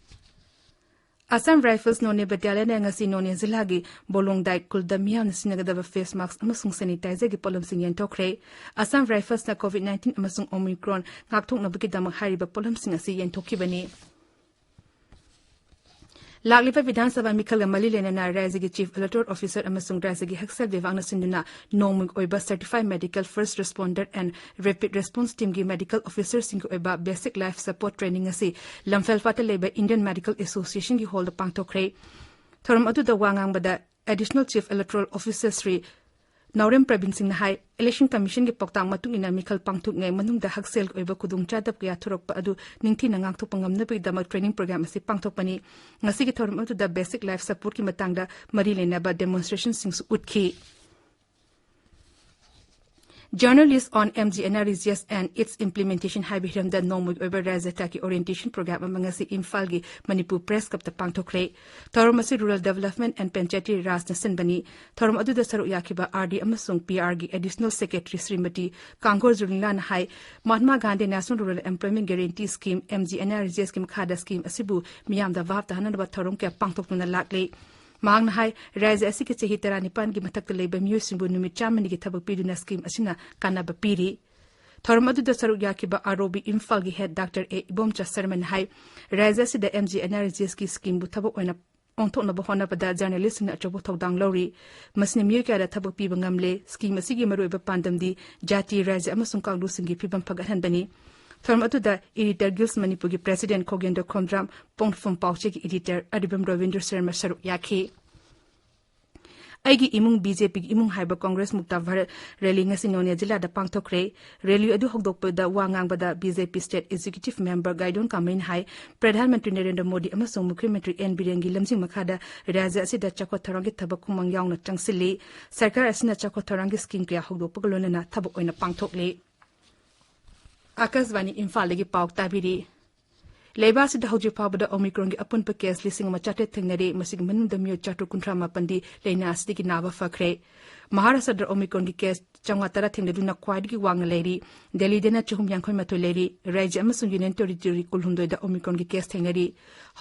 ꯑꯁꯥꯝ ꯔꯥꯏꯐꯜꯁ ꯅꯣꯅꯦ ꯕꯠꯇꯥꯂꯤꯌꯟꯅ ꯉꯁꯤ ꯅꯣꯅꯦ ꯖꯤꯂꯥꯒꯤ ꯕꯣꯂꯣꯡꯗꯥꯏ ꯈꯨꯜꯗ ꯃꯤꯌꯥꯝꯅ ꯁꯤꯖꯤꯟꯅꯒꯗꯕ face mask ꯑꯃꯁꯨꯡ sanitizer ꯒꯤ ꯄꯣꯠꯂꯝꯁꯤꯡ ꯌꯦꯟꯊꯣꯛꯈ꯭ꯔꯦ꯫ ꯑꯁꯥꯝ ꯔꯥꯏꯐꯜꯁꯅ COVID nineteen ꯑꯃꯁꯨꯡ Omicron ꯉꯥꯛꯊꯣꯛꯅꯕꯒꯤꯗꯃꯛ ꯍꯥꯏꯔꯤꯕ ꯄꯣꯠꯂꯝꯁꯤꯡ ꯑꯁꯤ ꯌꯦꯟꯊꯣꯛꯈꯤꯕꯅꯤ꯫ ꯂꯥꯛꯂꯤꯕ ꯕꯤꯙꯥꯟ ꯁꯚꯥ ꯃꯤꯈꯜꯒ ꯃꯔꯤ ꯂꯩꯅꯅ ꯔꯥꯖ꯭ꯌꯒꯤ Chief Electoral Officer ꯑꯃꯁꯨꯡ ꯔꯥꯖ꯭ꯌꯒꯤ ꯍꯛꯁꯦꯜ ꯕꯤꯚꯥꯒꯅ ꯁꯤꯟꯗꯨꯅ ꯅꯣꯡꯃꯒꯤ ꯑꯣꯏꯕ Certified Medical First Responder and Rapid Response Team ꯒꯤ medical officer ꯁꯤꯡꯒꯤ ꯑꯣꯏꯕ basic life support training ꯑꯁꯤ ꯂꯝꯐꯦꯜꯄꯥꯠꯇ ꯂꯩꯕ Indian Medical Association ꯒꯤ ꯍꯣꯜꯗ ꯄꯥꯡꯊꯣꯛꯈ꯭ꯔꯦ꯫ ꯊꯧꯔꯝ ꯑꯗꯨꯗ ꯋꯥ ꯉꯥꯡꯕꯗ Additional Chief Electoral Officer Shri ꯅꯥꯎꯔꯦꯝ ꯄ꯭ꯔꯕꯤꯟ ꯁꯤꯡꯅ ꯍꯥꯏ, Election Commission ꯒꯤ ꯄꯥꯎꯇꯥꯛ ꯃꯇꯨꯡ ꯏꯟꯅ ꯃꯤꯈꯜ ꯄꯥꯡꯊꯣꯛꯂꯤꯉꯩ ꯃꯅꯨꯡꯗ ꯍꯛꯁꯦꯜꯒꯤ ꯑꯣꯏꯕ ꯈꯨꯗꯣꯡꯆꯥꯗꯕ ꯀꯌꯥ ꯊꯣꯔꯛꯄ ꯑꯗꯨ ꯅꯤꯡꯊꯤꯅ ꯉꯥꯛꯊꯣꯛꯄ ꯉꯝꯅꯕꯒꯤꯗꯃꯛ training program ꯑꯁꯤ ꯄꯥꯡꯊꯣꯛꯄꯅꯤ꯫ ꯉꯁꯤꯒꯤ ꯊꯧꯔꯝ ꯑꯗꯨꯗ basic life support ꯀꯤ ꯃꯇꯥꯡꯗ ꯃꯔꯤ ꯂꯩꯅꯕ demonstration ꯁꯤꯡꯁꯨ ꯎꯠꯈꯤ꯫ Journalist on MGNREGS and its implementation ꯍꯥꯏꯕ ꯍꯤꯔꯝꯗ ꯅꯣꯡꯃꯒꯤ ꯑꯣꯏꯕ ꯔꯥꯖ꯭ꯌ ꯊꯥꯛꯀꯤ orientation program ꯑꯃ ꯉꯁꯤ ꯏꯝꯐꯥꯜꯒꯤ ꯃꯅꯤꯄꯨꯔ Press Club ꯇ ꯄꯥꯡꯊꯣꯛꯈ꯭ꯔꯦ꯫ ꯊꯧꯔꯝ ꯑꯁꯤ Rural Development and Panchayati Raj ꯅ ꯁꯤꯟꯕꯅꯤ꯫ ꯊꯧꯔꯝ ꯑꯗꯨꯗ ꯁꯔꯨꯛ ꯌꯥꯈꯤꯕ RD ꯑꯃꯁꯨꯡ PR ꯒꯤ Additional Secretary ꯁ꯭ꯔꯤꯃꯇꯤ ꯀꯥꯡꯒꯣꯔ ꯖꯨꯔꯤꯂꯥꯅ ꯍꯥꯏ, Mahatma Gandhi National Rural Employment Guarantee Scheme, MGNREGS ꯀꯤ ꯃꯈꯥꯗ scheme ꯑꯁꯤꯕꯨ ꯃꯤꯌꯥꯝꯗ ꯚꯥꯞ ꯇꯥꯍꯟꯅꯕ ꯊꯧꯔꯝ ꯀꯌꯥ ꯄꯥꯡꯊꯣꯛꯇꯨꯅ ꯂꯥꯛꯂꯤ꯫ ꯃꯍꯥꯛꯅ ꯍꯥꯏ, ꯔꯥꯖ꯭ꯌ ꯑꯁꯤꯒꯤ ꯆꯍꯤ ꯇꯔꯥꯅꯤꯄꯥꯟꯒꯤ ꯃꯊꯛꯇ ꯂꯩꯕ ꯃꯤꯑꯣꯏꯁꯤꯡꯕꯨ ꯅꯨꯃꯤꯠ ꯆꯥꯝꯃꯅꯤꯒꯤ ꯊꯕꯛ ꯄꯤꯗꯨꯅ scheme ꯑꯁꯤꯅ ꯀꯥꯟꯅꯕ ꯄꯤꯔꯤ꯫ ꯊꯧꯔꯝ ꯑꯗꯨꯗ ꯁꯔꯨꯛ ꯌꯥꯈꯤꯕ ROB ꯏꯝꯐꯥꯜꯒꯤ head Doctor A ꯏꯕꯣꯝꯆꯥ ꯁꯔꯃꯅ ꯍꯥꯏ, ꯔꯥꯖ꯭ꯌ ꯑꯁꯤꯗ MGNREGS ꯀꯤ scheme ꯕꯨ ꯊꯕꯛ ꯑꯣꯏꯅ ꯑꯣꯟꯊꯣꯛꯅꯕ ꯍꯣꯠꯅꯕꯗ journalist ꯁꯤꯡꯅ ꯑꯆꯧꯕ ꯊꯧꯗꯥꯡ ꯂꯧꯔꯤ꯫ ꯃꯁꯤꯅ ꯃꯤꯑꯣꯏ ꯀꯌꯥꯗ ꯊꯕꯛ ꯄꯤꯕ ꯉꯝꯂꯦ꯫ Scheme ꯑꯁꯤꯒꯤ ꯃꯔꯨꯑꯣꯏꯕ ꯄꯥꯟꯗꯝꯗꯤ ꯖꯥꯇꯤ, ꯔꯥꯖ꯭ꯌ ꯑꯃꯁꯨꯡ ꯀꯥꯡꯂꯨꯞꯁꯤꯡꯒꯤ ꯐꯤꯕꯝ ꯐꯒꯠꯍꯟꯕꯅꯤ꯫ ꯊꯧꯔꯝ ꯑꯗꯨꯗ Editor Guilds ꯃꯅꯤꯄꯨꯔꯒꯤ President ꯈꯣꯒꯦꯟꯗ꯭ꯔ ꯈꯣꯝꯗ꯭ꯔꯥꯝ, ꯄꯣꯛꯅꯐꯝ ꯄꯥꯎꯆꯦꯒꯤ Editor ꯑꯔꯤꯕꯝ ꯔꯕꯤꯟꯗ꯭ꯔ ꯁꯔꯃ ꯁꯔꯨꯛ ꯌꯥꯈꯤ꯫ ꯑꯩꯒꯤ ꯏꯃꯨꯡ ꯕꯤꯖꯦꯄꯤꯒꯤ ꯏꯃꯨꯡ ꯍꯥꯏꯕ ꯀꯣꯡꯒ꯭ꯔꯦꯁ ꯃꯨꯛꯇ ꯚꯥꯔꯠ ꯔꯦꯂꯤ ꯉꯁꯤ ꯅꯣꯅꯦ ꯖꯤꯂꯥꯗ ꯄꯥꯡꯊꯣꯛꯈ꯭ꯔꯦ꯫ ꯔꯦꯂꯤ ꯑꯗꯨ ꯍꯧꯗꯣꯛꯄꯗ ꯋꯥ ꯉꯥꯡꯕꯗ ꯕꯤꯖꯦꯄꯤ ꯁ꯭ꯇꯦꯠ ꯑꯦꯛꯖꯤꯀ꯭ꯌꯨꯇꯤꯚ ꯃꯦꯝꯕꯔ ꯒꯥꯏꯗꯣꯟ ꯀꯥꯃꯩꯅ ꯍꯥꯏ, ꯄ꯭ꯔꯙꯥꯟ ꯃꯟꯇ꯭ꯔꯤ ꯅꯔꯦꯟꯗ꯭ꯔ ꯃꯣꯗꯤ ꯑꯃꯁꯨꯡ ꯃꯨꯈ꯭ꯌ ꯃꯟꯇ꯭ꯔꯤ ꯑꯦꯟ ꯕꯤꯔꯦꯟꯒꯤ ꯂꯝꯖꯤꯡ ꯃꯈꯥꯗ ꯔꯥꯖ꯭ꯌ ꯑꯁꯤꯗ ꯆꯥꯎꯈꯠ ꯊꯧꯔꯥꯡꯒꯤ ꯊꯕꯛ ꯈꯨꯃꯥꯡ ꯌꯥꯎꯅ ꯆꯪꯁꯤꯜꯂꯤ꯫ ꯁꯔꯀꯥꯔ ꯑꯁꯤꯅ ꯆꯥꯎꯈꯠ ꯊꯧꯔꯥꯡꯒꯤ ꯁ꯭ꯀꯤꯝ ꯀꯌꯥ ꯍꯧꯗꯣꯛꯄꯒ ꯂꯣꯏꯅꯅ ꯊꯕꯛ ꯑꯣꯏꯅ ꯄꯥꯡꯊꯣꯛꯂꯤ꯫ ꯑꯥꯀꯥꯁꯕꯥꯅꯤ ꯏꯝꯐꯥꯜꯗꯒꯤ ꯄꯥꯎ ꯇꯥꯕꯤꯔꯤ꯫ ꯂꯩꯕꯥꯛ ꯑꯁꯤꯗ ꯍꯧꯖꯤꯛ ꯐꯥꯎꯕꯗ ꯑꯣꯃꯤꯀ꯭ꯔꯣꯟꯒꯤ ꯑꯄꯨꯟꯕ ꯀꯦꯁ ꯂꯤꯁꯤꯡ ꯑꯃ ꯆꯥꯇ꯭ꯔꯦꯠ ꯊꯦꯡꯅꯔꯤ꯫ ꯃꯁꯤꯒꯤ ꯃꯅꯨꯡꯗ ꯃꯤꯑꯣꯏ ꯆꯥꯇ꯭ꯔꯨꯛ ꯀꯨꯟꯊ꯭ꯔꯥ ꯃꯥꯄꯟꯗꯤ ꯂꯥꯏꯅꯥ ꯑꯁꯤꯗꯒꯤ ꯅꯥꯕ ꯐꯈ꯭ꯔꯦ꯫ ꯃꯍꯥꯔꯥꯁꯇ꯭ꯔꯗ ꯑꯣꯃꯤꯀ꯭ꯔꯣꯟꯒꯤ ꯀꯦꯁ ꯆꯥꯝꯃꯉꯥ ꯇꯔꯥ ꯊꯦꯡꯅꯗꯨꯅ ꯈ꯭ꯋꯥꯏꯗꯒꯤ ꯋꯥꯡꯅ ꯂꯩꯔꯤ꯫ ꯗꯦꯜꯂꯤꯗꯅ ꯆꯍꯨꯝ ꯌꯥꯡꯈꯩ ꯃꯥꯊꯣꯏ ꯂꯩꯔꯤ꯫ ꯔꯥꯖ꯭ꯌ ꯑꯃꯁꯨꯡ ꯌꯨꯅꯤꯌꯟ ꯇꯦꯔꯤꯇꯣꯔꯤ ꯀꯨꯟꯍꯨꯝꯗꯣꯏꯗ ꯑꯣꯃꯤꯀ꯭ꯔꯣꯟꯒꯤ ꯀꯦꯁ ꯊꯦꯡꯅꯔꯤ꯫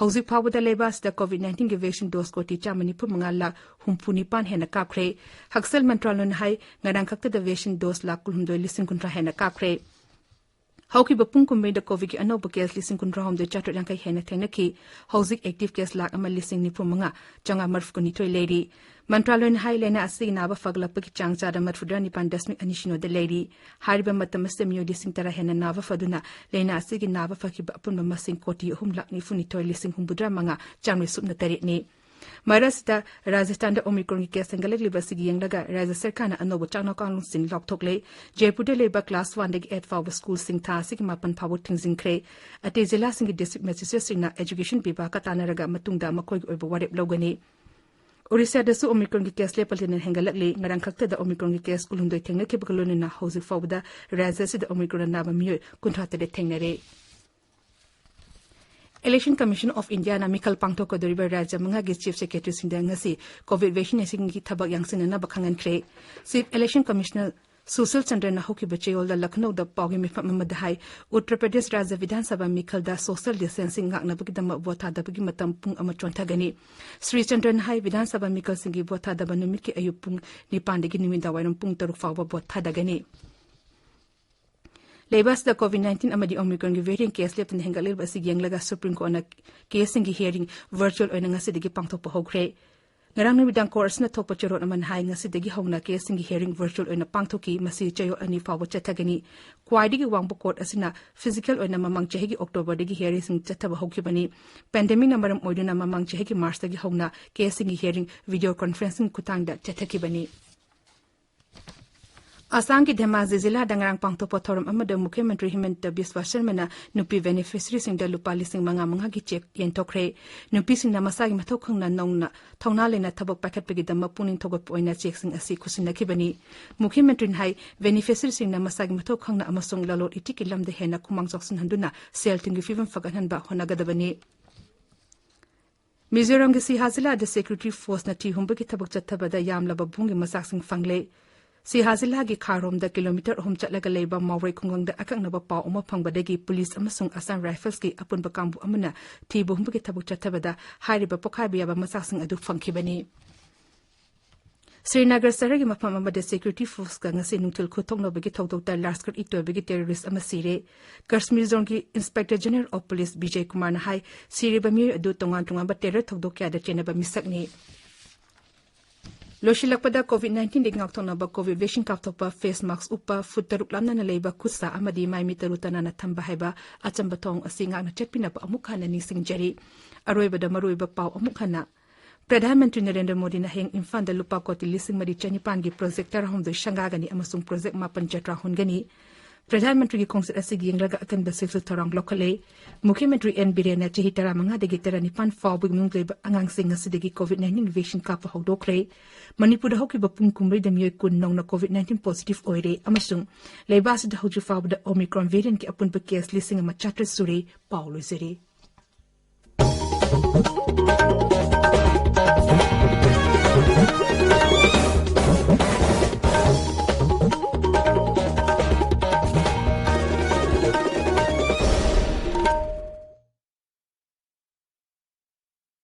ꯍꯧꯖꯤꯛ ꯐꯥꯎꯕꯗ ꯂꯩꯕꯥꯛ ꯑꯁꯤꯗ ꯀꯣꯚꯤꯗ ꯅꯥꯏꯟꯇꯤꯟꯒꯤ ꯚꯦꯛꯁꯤꯟ ꯗꯣꯁ ꯀꯣꯇꯤ ꯆꯥꯝꯃ ꯅꯤꯐꯨ ꯃꯉꯥ ꯂꯥꯈ ꯍꯨꯝꯐꯨ ꯅꯤꯄꯥꯟ ꯍꯦꯟꯅ ꯀꯥꯞꯈ꯭ꯔꯦ꯫ ꯍꯛꯁꯦꯜ ꯃꯟꯇ꯭ꯔꯥꯂꯣꯏꯅ ꯍꯥꯏ, ꯉꯔꯥꯡ ꯈꯛꯇꯗ ꯚꯦꯛꯁꯤꯟ ꯗꯣꯁ ꯂꯥꯈ ꯀꯨꯟꯍꯨꯝꯗꯣꯏ ꯂꯤꯁꯤꯡ ꯀꯨꯟꯊ꯭ꯔꯥ ꯍꯦꯟꯅ ꯀꯥꯞꯈ꯭ꯔꯦ꯫ ꯍꯧꯈꯤꯕ ꯄꯨꯡ ꯀꯨꯟꯃꯔꯤꯗ ꯀꯣꯚꯤꯗꯀꯤ ꯑꯅꯧꯕ ꯀꯦꯁ ꯂꯤꯁꯤꯡ ꯀꯨꯟꯊ꯭ꯔꯥ ꯍꯨꯝꯗꯣꯏ ꯆꯥꯇ꯭ꯔꯦꯠ ꯌꯥꯡꯈꯩ ꯍꯦꯟꯅ ꯊꯦꯡꯅꯈꯤ꯫ ꯍꯧꯖꯤꯛ ꯑꯦꯛꯇꯤꯚ ꯀꯦꯁ ꯂꯥꯈ ꯑꯃ ꯂꯤꯁꯤꯡ ꯅꯤꯐꯨ ꯃꯉꯥ ꯆꯥꯝꯃꯉꯥ ꯃꯔꯤꯐꯨ ꯅꯤꯊꯣꯏ ꯂꯩꯔꯤ꯫ ꯃꯟꯇ꯭ꯔꯥꯂꯣꯏꯅ ꯍꯥꯏ, ꯂꯥꯏꯅꯥ ꯑꯁꯤꯒꯤ ꯅꯥꯕ ꯐꯒꯠꯂꯛꯄꯒꯤ ꯆꯥꯡ ꯆꯥꯗ ꯃꯔꯤꯐꯨꯇꯔꯥ ꯅꯤꯄꯥꯟ ꯗꯁꯃꯤꯛ ꯑꯅꯤ ꯁꯤꯅꯣꯗ ꯂꯩꯔꯤ꯫ ꯍꯥꯏꯔꯤꯕ ꯃꯇꯝ ꯑꯁꯤꯗ ꯃꯤꯑꯣꯏ ꯂꯤꯁꯤꯡ ꯇꯔꯥ ꯍꯦꯟꯅ ꯅꯥꯕ ꯐꯗꯨꯅ ꯂꯥꯏꯅꯥ ꯑꯁꯤꯒꯤ ꯅꯥꯕ ꯐꯈꯤꯕ ꯑꯄꯨꯟꯕ ꯃꯁꯤꯡ ꯀꯣꯇꯤ ꯑꯍꯨꯝ ꯂꯥꯈ ꯅꯤꯐꯨ ꯅꯤꯊꯣꯏ ꯂꯤꯁꯤꯡ ꯍꯨꯝꯐꯨꯇꯔꯥ ꯃꯉꯥ ꯆꯥꯝꯃꯔꯤ ꯁꯨꯞꯅ ꯇꯔꯦꯠꯅꯤ꯫ ꯃꯔꯛ ꯑꯁꯤꯗ, ꯔꯥꯖꯁꯊꯥꯟꯗ ꯑꯣꯃꯤꯀ꯭ꯔꯣꯟꯒꯤ ꯀꯦꯁ ꯍꯦꯟꯒꯠꯂꯛꯂꯤꯕ ꯑꯁꯤꯒꯤ ꯌꯦꯡꯂꯒ ꯔꯥꯖ꯭ꯌ ꯁꯔꯀꯥꯔꯅ ꯑꯅꯧꯕ ꯆꯥꯛꯅ ꯀꯥꯡꯂꯣꯟꯁꯤꯡ ꯂꯥꯎꯊꯣꯛꯂꯦ꯫ ꯖꯩꯄꯨꯔꯗ ꯂꯩꯕ ꯀ꯭ꯂꯥꯁ ꯋꯥꯟꯗꯒꯤ ꯑꯦꯠ ꯐꯥꯎꯕ ꯁ꯭ꯀꯨꯜꯁꯤꯡ ꯊꯥ ꯑꯁꯤꯒꯤ ꯃꯥꯄꯟ ꯐꯥꯎꯕ ꯊꯤꯡꯖꯤꯟꯈ꯭ꯔꯦ꯫ ꯑꯇꯩ ꯖꯤꯂꯥꯁꯤꯡꯒꯤ ꯗꯤꯁꯇ꯭ꯔꯤꯛ ꯃꯦꯖꯤꯁꯇ꯭ꯔꯦꯠꯁꯤꯡꯅ ꯑꯦꯖꯨꯀꯦꯁꯟ ꯕꯤꯚꯥꯒꯀ ꯇꯥꯟꯅꯔꯒ ꯃꯇꯨꯡꯗ ꯃꯈꯣꯏꯒꯤ ꯑꯣꯏꯕ ꯋꯥꯔꯦꯞ ꯂꯧꯒꯅꯤ꯫ ꯑꯣꯔꯤꯁꯥꯗꯁꯨ ꯑꯣꯃꯤꯀ꯭ꯔꯣꯟꯒꯤ ꯀꯦꯁ ꯂꯦꯞꯄ ꯂꯩꯅ ꯍꯦꯟꯒꯠꯂꯛꯂꯤ꯫ ꯉꯔꯥꯡ ꯈꯛꯇꯗ ꯑꯣꯃꯤꯀ꯭ꯔꯣꯟꯒꯤ ꯀꯦꯁ ꯀꯨꯟꯍꯨꯝꯗꯣꯏ ꯊꯦꯡꯅꯈꯤꯕꯒ ꯂꯣꯏꯅꯅ ꯍꯧꯖꯤꯛ ꯐꯥꯎꯕꯗ ꯔꯥꯖ꯭ꯌ ꯑꯁꯤꯗ ꯑꯣꯃꯤꯀ꯭ꯔꯣꯟꯅ ꯅꯥꯕ ꯃꯤꯑꯣꯏ ꯀꯨꯟꯊ꯭ꯔꯥ ꯇꯔꯦꯠ ꯊꯦꯡꯅꯔꯦ꯫ Election Commission of Indiaꯅ ꯃꯤꯈꯜ ꯄꯥꯡꯊꯣꯛꯀꯗꯧꯔꯤꯕ ꯔꯥꯖ꯭ꯌ ꯃꯉꯥꯒꯤ ꯆꯤꯐ ꯁꯦꯀ꯭ꯔꯦꯇꯔꯤꯁꯤꯡꯗ ꯉꯁꯤ ꯀꯣꯚꯤꯗ ꯚꯦꯛꯁꯤꯅꯦꯁꯟꯒꯤ ꯊꯕꯛ ꯌꯥꯡꯁꯤꯟꯅꯅꯕ ꯈꯪꯍꯟꯈ꯭ꯔꯦ꯫ ꯆꯤꯐ ꯏꯂꯦꯛꯁꯟ ꯀꯃꯤꯁꯅꯔ ꯁꯨꯁꯤꯜ ꯆꯟꯗ꯭ꯔꯅ ꯍꯧꯈꯤꯕ ꯆꯌꯣꯜꯗ ꯂꯈꯅꯧꯗ ꯄꯥꯎꯒꯤ ꯃꯤꯐꯝ ꯑꯃꯗ ꯍꯥꯏ, ꯎꯠꯇꯔ ꯄ꯭ꯔꯗꯦꯁ ꯔꯥꯖ꯭ꯌ ꯕꯤꯙꯥꯟ ꯁꯚꯥ ꯃꯤꯈꯜꯗ ꯁꯣꯁꯤꯌꯦꯜ ꯗꯤꯁꯇꯦꯟꯁꯤꯡ ꯉꯥꯛꯅꯕꯒꯤꯗꯃꯛ ꯚꯣꯠ ꯊꯥꯗꯕꯒꯤ ꯃꯇꯝ ꯄꯨꯡ ꯑꯃ ꯆꯣꯟꯊꯒꯅꯤ꯫ ꯁ꯭ꯔꯤ ꯆꯟꯗ꯭ꯔꯅ ꯍꯥꯏ, ꯕꯤꯙꯥꯟ ꯁꯚꯥ ꯃꯤꯈꯜꯁꯤꯡꯒꯤ ꯚꯣꯠ ꯊꯥꯗꯕ ꯅꯨꯃꯤꯠꯀꯤ ꯑꯌꯨꯛ ꯄꯨꯡ ꯅꯤꯄꯥꯟꯗꯒꯤ ꯅꯨꯃꯤꯗꯥꯡꯋꯥꯏꯔꯝ ꯄꯨꯡ ꯇꯔꯨꯛ ꯐꯥꯎꯕ ꯚꯣꯠ ꯊꯥꯗꯒꯅꯤ꯫ ꯂꯩꯕꯥꯛ ꯑꯁꯤꯗ ꯀꯣꯚꯤꯗ ꯅꯥꯏꯟꯇꯤꯟ ꯑꯃꯗꯤ ꯑꯣꯃꯤꯀ꯭ꯔꯣꯟꯒꯤ ꯚꯦꯔꯤꯌꯦꯟ ꯀꯦꯁ ꯂꯦꯞꯇꯅ ꯍꯦꯟꯒꯠꯂꯛꯂꯤꯕ ꯑꯁꯤ ꯌꯦꯡꯂꯒ ꯁꯨꯄ꯭ꯔꯤꯝ ꯀꯣꯔꯠꯅ ꯀꯦꯁꯁꯤꯡꯒꯤ ꯍꯤꯌꯥꯔꯤꯡ ꯚꯔꯆꯨꯑꯦꯜ ꯑꯣꯏꯅ ꯉꯁꯤꯗꯒꯤ ꯄꯥꯡꯊꯣꯛꯄ ꯍꯧꯈ꯭ꯔꯦ꯫ ꯉꯔꯥꯡ ꯅꯨꯃꯤꯗꯥꯡ ꯀꯣꯔꯠ ꯑꯁꯤꯅ ꯊꯣꯛꯄ ꯆꯦꯔꯣꯜ ꯑꯃꯅ ꯍꯥꯏ, ꯉꯁꯤꯗꯒꯤ ꯍꯧꯅ ꯀꯦꯁꯁꯤꯡꯒꯤ ꯍꯤꯌꯥꯔꯤꯡ ꯚꯔꯆꯨꯑꯦꯜ ꯑꯣꯏꯅ ꯄꯥꯡꯊꯣꯛꯈꯤ꯫ ꯃꯁꯤ ꯆꯌꯣꯜ ꯑꯅꯤ ꯐꯥꯎꯕ ꯆꯠꯊꯒꯅꯤ꯫ ꯈ꯭ꯋꯥꯏꯗꯒꯤ ꯋꯥꯡꯕ ꯀꯣꯔꯠ ꯑꯁꯤꯅ ꯐꯤꯖꯤꯀꯦꯜ ꯑꯣꯏꯅ ꯃꯃꯥꯡ ꯆꯍꯤꯒꯤ ꯑꯣꯛꯇꯣꯕꯔꯗꯒꯤ ꯍꯤꯌꯥꯔꯤꯡꯁꯤꯡ ꯆꯠꯊꯕ ꯍꯧꯈꯤꯕꯅꯤ꯫ ꯄꯦꯟꯗꯦꯃꯤꯛꯅ ꯃꯔꯝ ꯑꯣꯏꯗꯨꯅ ꯃꯃꯥꯡ ꯆꯍꯤꯒꯤ ꯃꯥꯔꯆꯇꯒꯤ ꯍꯧꯅ ꯀꯦꯁꯁꯤꯡꯒꯤ ꯍꯤꯌꯥꯔꯤꯡ ꯚꯤꯗꯤꯑꯣ ꯀꯣꯟꯐꯔꯦꯟꯁꯤꯡ ꯈꯨꯠꯊꯥꯡꯗ ꯆꯠꯊꯈꯤꯕꯅꯤ꯫ ꯑꯁꯥꯝꯒꯤ ꯙꯦꯃꯥꯖꯤ ꯖꯤꯂꯥꯗ ꯉꯔꯥꯡ ꯄꯥꯡꯊꯣꯛꯄ ꯊꯧꯔꯝ ꯑꯃꯗ ꯃꯨꯈ꯭ꯌ ꯃꯟꯇ꯭ꯔꯤ ꯍꯤꯃꯟꯇ ꯕꯤꯁ꯭ꯋ ꯁꯔꯃꯅ ꯅꯨꯄꯤ ꯕꯦꯅꯤꯐꯤꯁꯔꯤꯁꯤꯡꯗ ꯂꯨꯄꯥ ꯂꯤꯁꯤꯡ ꯃꯉꯥ ꯃꯉꯥꯒꯤ ꯆꯦꯛ ꯌꯦꯟꯊꯣꯛꯈ꯭ꯔꯦ꯫ ꯅꯨꯄꯤꯁꯤꯡꯅ ꯃꯁꯥꯒꯤ ꯃꯊꯧ ꯈꯪꯅ ꯅꯧꯅ ꯊꯧꯅꯥ ꯂꯩꯅ ꯊꯕꯛ ꯄꯥꯏꯈꯠꯄꯒꯤꯗꯃꯛ ꯄꯨꯛꯅꯤꯡ ꯊꯧꯒꯠꯄ ꯑꯣꯏꯅ ꯆꯦꯛꯁꯤꯡ ꯑꯁꯤ ꯈꯨꯠꯁꯤꯟꯅꯈꯤꯕꯅꯤ꯫ ꯃꯨꯈ꯭ꯌ ꯃꯟꯇ꯭ꯔꯤꯅ ꯍꯥꯏ, ꯕꯦꯅꯤꯐꯤꯁꯔꯤꯁꯤꯡꯅ ꯃꯁꯥꯒꯤ ꯃꯊꯧ ꯈꯪꯅ ꯑꯃꯁꯨꯡ ꯂꯂꯣꯟ ꯏꯇꯤꯛꯀꯤ ꯂꯝꯗ ꯍꯦꯟꯅ ꯈꯨꯃꯥꯡ ꯆꯥꯎꯁꯤꯟꯍꯟꯗꯨꯅ ꯁꯦꯜ ꯊꯨꯝꯒꯤ ꯐꯤꯕꯝ ꯐꯒꯠꯍꯟꯕ ꯍꯣꯠꯅꯒꯗꯕꯅꯤ꯫ ꯃꯤꯖꯣꯔꯥꯝꯒꯤ ꯁꯤꯍꯥ ꯖꯤꯂꯥꯗ ꯁꯦꯀ꯭ꯌꯨꯔꯤꯇꯤ ꯐꯣꯔꯁꯅ ꯊꯤ ꯍꯨꯝꯕꯒꯤ ꯊꯕꯛ ꯆꯠꯊꯕꯗ ꯌꯥꯝꯂꯕ ꯕꯨꯡꯒꯤ ꯃꯆꯥꯛꯁꯤꯡ ꯐꯪꯂꯦ꯫ ꯁꯤꯍꯥ ꯖꯤꯂꯥꯒꯤ ꯈꯥꯔꯣꯝꯗ ꯀꯤꯂꯣꯃꯤꯇꯔ ꯑꯍꯨꯝ ꯆꯠꯂꯒ ꯂꯩꯕ ꯃꯥꯎꯔꯩ ꯈꯨꯡꯒꯪꯗ ꯑꯀꯛꯅꯕ ꯄꯥꯎ ꯑꯃ ꯐꯪꯕꯗꯒꯤ ꯄꯨꯂꯤꯁ ꯑꯃꯁꯨꯡ ꯑꯁꯥꯝ ꯔꯥꯏꯐꯜꯁꯀꯤ ꯑꯄꯨꯟꯕ ꯀꯥꯡꯕꯨ ꯑꯃꯅ ꯊꯤꯕ ꯍꯨꯝꯕꯒꯤ ꯊꯕꯛ ꯆꯠꯊꯕꯗ ꯍꯥꯏꯔꯤꯕ ꯄꯣꯈꯥꯏꯕ ꯌꯥꯕ ꯃꯆꯥꯛꯁꯤꯡ ꯑꯗꯨ ꯐꯪꯈꯤꯕꯅꯤ꯫ ꯁ꯭ꯔꯤꯅꯒꯔ ꯁꯍꯔꯒꯤ ꯃꯐꯝ ꯑꯃꯗ ꯁꯦꯀ꯭ꯌꯨꯔꯤꯇꯤ ꯐꯣꯔꯁꯀ ꯉꯁꯤ ꯅꯨꯡꯊꯤꯜ ꯈꯨꯠꯊꯣꯛꯅꯕꯒꯤ ꯊꯧꯗꯣꯛꯇ ꯂꯁꯀꯔ ꯏ ꯇꯣꯏꯕꯒꯤ ꯇꯦꯔꯣꯔꯤꯁ ꯑꯃ ꯁꯤꯔꯦ꯫ ꯀꯥꯁꯃꯤꯔ ꯖꯣꯟꯒꯤ inspector general of police Vijay ꯀꯨꯃꯥꯔꯅ ꯍꯥꯏ, ꯁꯤꯔꯤꯕ ꯃꯤꯑꯣꯏ ꯑꯗꯨ ꯇꯣꯉꯥꯟ ꯇꯣꯉꯥꯟꯕ ꯇꯦꯔꯣꯔ ꯊꯧꯗꯣꯛ ꯀꯌꯥꯗ ꯆꯦꯟꯅꯕ ꯃꯤꯁꯛꯅꯤ꯫ ꯂꯣꯏꯁꯤꯜꯂꯛꯄꯗ, ꯀꯣꯚꯤꯗ ꯅꯥꯏꯟꯇꯤꯟꯗꯒꯤ ꯉꯥꯛꯊꯣꯛꯅꯕ ꯀꯣꯚꯤꯗ ꯚꯦꯛꯁꯤꯟ ꯀꯥꯞꯊꯣꯛꯄ, ꯐꯦꯁ ꯃꯥꯛꯁ ꯎꯞꯄ, ꯐꯨꯠ ꯇꯔꯨꯛ ꯂꯥꯞꯅꯅ ꯂꯩꯕ, ꯈꯨꯠ ꯁꯥ ꯑꯃꯗꯤ ꯃꯥꯏ ꯃꯤꯠ ꯇꯔꯨ ꯇꯅꯥꯟꯅ ꯊꯝꯕ ꯍꯥꯏꯕ ꯑꯆꯝꯕ ꯊꯧꯑꯣꯡ ꯑꯁꯤ ꯉꯥꯛꯅ ꯆꯠꯄꯤꯅꯕ ꯑꯃꯨꯛ ꯍꯟꯅ ꯅꯤꯡꯁꯤꯡꯖꯔꯤ꯫ ꯑꯔꯣꯏꯕꯗ ꯃꯔꯨꯑꯣꯏꯕ ꯄꯥꯎ ꯑꯃꯨꯛ ꯍꯟꯅ꯫ ꯄ꯭ꯔꯙꯥꯟ ꯃꯟꯇ꯭ꯔꯤ ꯅꯔꯦꯟꯗ꯭ꯔ ꯃꯣꯗꯤꯅ ꯍꯌꯦꯡ ꯏꯝꯐꯥꯜꯗ ꯂꯨꯄꯥ ꯀꯣꯇꯤ ꯂꯤꯁꯤꯡ ꯃꯔꯤ ꯆꯅꯤꯄꯥꯟꯒꯤ ꯄ꯭ꯔꯣꯖꯦꯛ ꯇꯔꯥꯍꯨꯝꯗꯣꯏ ꯁꯪꯒꯥꯒꯅꯤ ꯑꯃꯁꯨꯡ ꯄ꯭ꯔꯣꯖꯦꯛ ꯃꯥꯄꯟ ꯖꯇ꯭ꯔꯥ ꯍꯣꯟꯒꯅꯤ꯫ ꯄ꯭ꯔꯙꯥꯟ ꯃꯟꯇ꯭ꯔꯤꯒꯤ ꯈꯣꯡꯆꯠ ꯑꯁꯤꯒꯤ ꯌꯦꯡꯂꯒ ꯑꯀꯟꯕ ꯁꯤꯜꯁꯨ ꯊꯧꯔꯥꯡ ꯂꯧꯈꯠꯂꯦ꯫ ꯃꯨꯈ꯭ꯌ ꯃꯟꯇ꯭ꯔꯤ ꯑꯦꯟ ꯕꯤꯔꯦꯟꯅ ꯆꯍꯤ ꯇꯔꯥꯃꯉꯥꯗꯒꯤ ꯇꯔꯥꯅꯤꯄꯥꯟ ꯐꯥꯎꯕꯒꯤ ꯃꯅꯨꯡꯗ ꯂꯩꯕ ꯑꯉꯥꯡꯁꯤꯡ ꯉꯁꯤꯗꯒꯤ ꯀꯣꯚꯤꯗ ꯅꯥꯏꯟꯇꯤꯟ ꯚꯦꯛꯁꯤꯟ ꯀꯥꯞꯄ ꯍꯧꯗꯣꯛꯈ꯭ꯔꯦ꯫ ꯃꯅꯤꯄꯨꯔꯗ ꯍꯧꯈꯤꯕ ꯄꯨꯡ ꯀꯨꯟꯃꯔꯤꯗ ꯃꯤꯑꯣꯏ ꯀꯨꯟ ꯅꯧꯅ ꯀꯣꯚꯤꯗ ꯅꯥꯏꯟꯇꯤꯟ ꯄꯣꯖꯤꯇꯤꯚ ꯑꯣꯏꯔꯦ ꯑꯃꯁꯨꯡ ꯂꯩꯕꯥꯛ ꯑꯁꯤꯗ ꯍꯧꯖꯤꯛ ꯐꯥꯎꯕꯗ ꯑꯣꯃꯤꯀ꯭ꯔꯣꯟ ꯚꯦꯔꯤꯌꯟꯠꯀꯤ ꯑꯄꯨꯟꯕ ꯀꯦꯁ ꯂꯤꯁꯤꯡ ꯑꯃ ꯆꯥꯇ꯭ꯔꯦꯠ ꯁꯨꯔꯦ꯫ ꯄꯥꯎ ꯂꯣꯏꯖꯔꯦ꯫